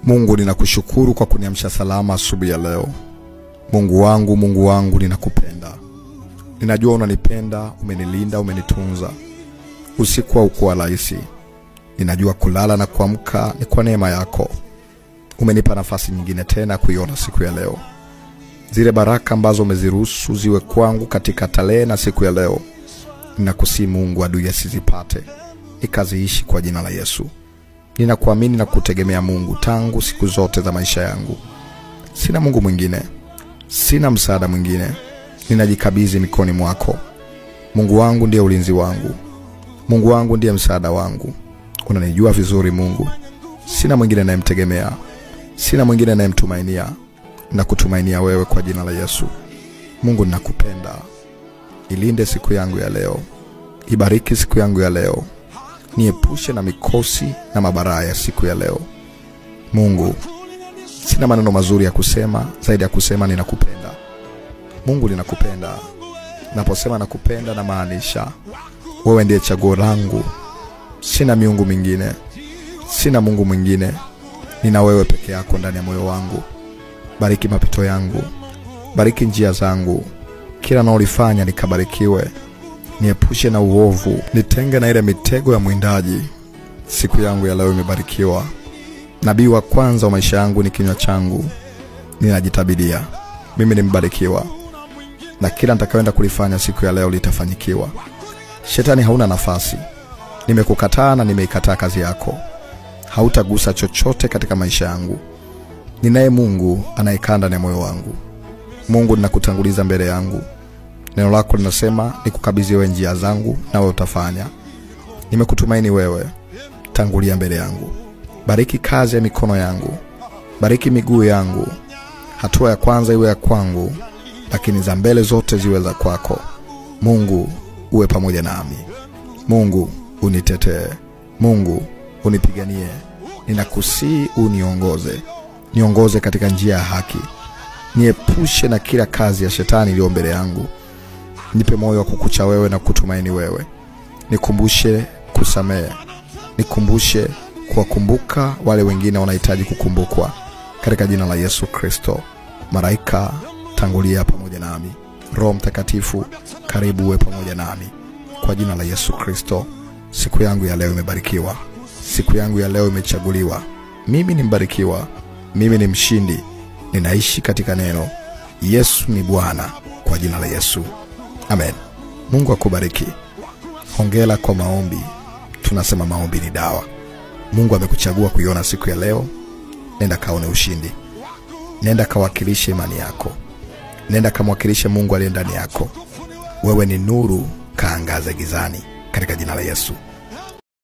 Mungu, ninakushukuru kwa kuniamsha salama asubuhi ya leo. Mungu wangu, Mungu wangu, ninakupenda. Ninajua unanipenda, umenilinda, umenitunza. Usiku haukuwa rahisi. Ninajua kulala na kuamka ni kwa neema yako. Umenipa nafasi nyingine tena kuiona siku ya leo. Zile baraka ambazo umeziruhusu ziwe kwangu katika tarehe na siku ya leo, ninakusihi Mungu, adui asizipate, nikaziishi kwa jina la Yesu. Ninakuamini na kutegemea Mungu tangu siku zote za maisha yangu. Sina Mungu mwingine, sina msaada mwingine. Ninajikabidhi mikononi mwako. Mungu wangu ndiye ulinzi wangu. Mungu wangu ndiye msaada wangu. Unanijua vizuri Mungu. Sina mwingine ninayemtegemea, sina mwingine ninayemtumainia, na kutumainia wewe kwa jina la Yesu. Mungu, ninakupenda. Ilinde siku yangu ya leo. Ibariki siku yangu ya leo. Niepushe na mikosi na mabaraa ya siku ya leo. Mungu, sina maneno mazuri ya kusema zaidi ya kusema ninakupenda. Mungu, ninakupenda. Naposema nakupenda na maanisha wewe ndiye chaguo langu. Sina miungu mingine, sina Mungu mwingine. Nina wewe peke yako ndani ya moyo wangu. Bariki mapito yangu, bariki njia zangu. Kila nalolifanya likabarikiwe. Niepushe na uovu, nitenge na ile mitego ya mwindaji. Siku yangu ya leo imebarikiwa. Nabii wa kwanza wa maisha yangu ni kinywa changu. Ninajitabiria mimi ni mbarikiwa, na kila nitakayoenda kulifanya siku ya leo litafanyikiwa. Shetani, hauna nafasi. Nimekukataa na nimeikataa kazi yako. Hautagusa chochote katika maisha yangu. Ninaye Mungu anayekaa ndani ya moyo wangu. Mungu, ninakutanguliza mbele yangu. Neno lako linasema nikukabidhi wewe njia zangu, nawe utafanya. Nimekutumaini wewe, tangulia mbele yangu. Bariki kazi ya mikono yangu, bariki miguu yangu. Hatua ya kwanza iwe ya kwangu, lakini za mbele zote ziwe za kwako. Mungu, uwe pamoja nami. Mungu, unitetee. Mungu, unipiganie. Ninakusihi uniongoze. Niongoze katika njia ya haki. Niepushe na kila kazi ya shetani iliyo mbele yangu. Nipe moyo wa kukucha wewe na kutumaini wewe. Nikumbushe kusamehe. Nikumbushe kuwakumbuka wale wengine wanahitaji kukumbukwa. Katika jina la Yesu Kristo. Malaika, tangulia pamoja nami. Roho Mtakatifu, karibu uwe pamoja nami. Kwa jina la Yesu Kristo, siku yangu ya leo imebarikiwa. Siku yangu ya leo imechaguliwa. Mimi ni mbarikiwa. Mimi ni mshindi. Ninaishi katika neno. Yesu ni Bwana. Kwa jina la Yesu. Amen. Mungu akubariki. Hongera kwa maombi. Tunasema maombi ni dawa. Mungu amekuchagua kuiona siku ya leo. Nenda kaone ushindi. Nenda kawakilishe imani yako. Nenda kamwakilishe Mungu aliye ndani yako. Wewe ni nuru, kaangaze gizani. Katika jina la Yesu.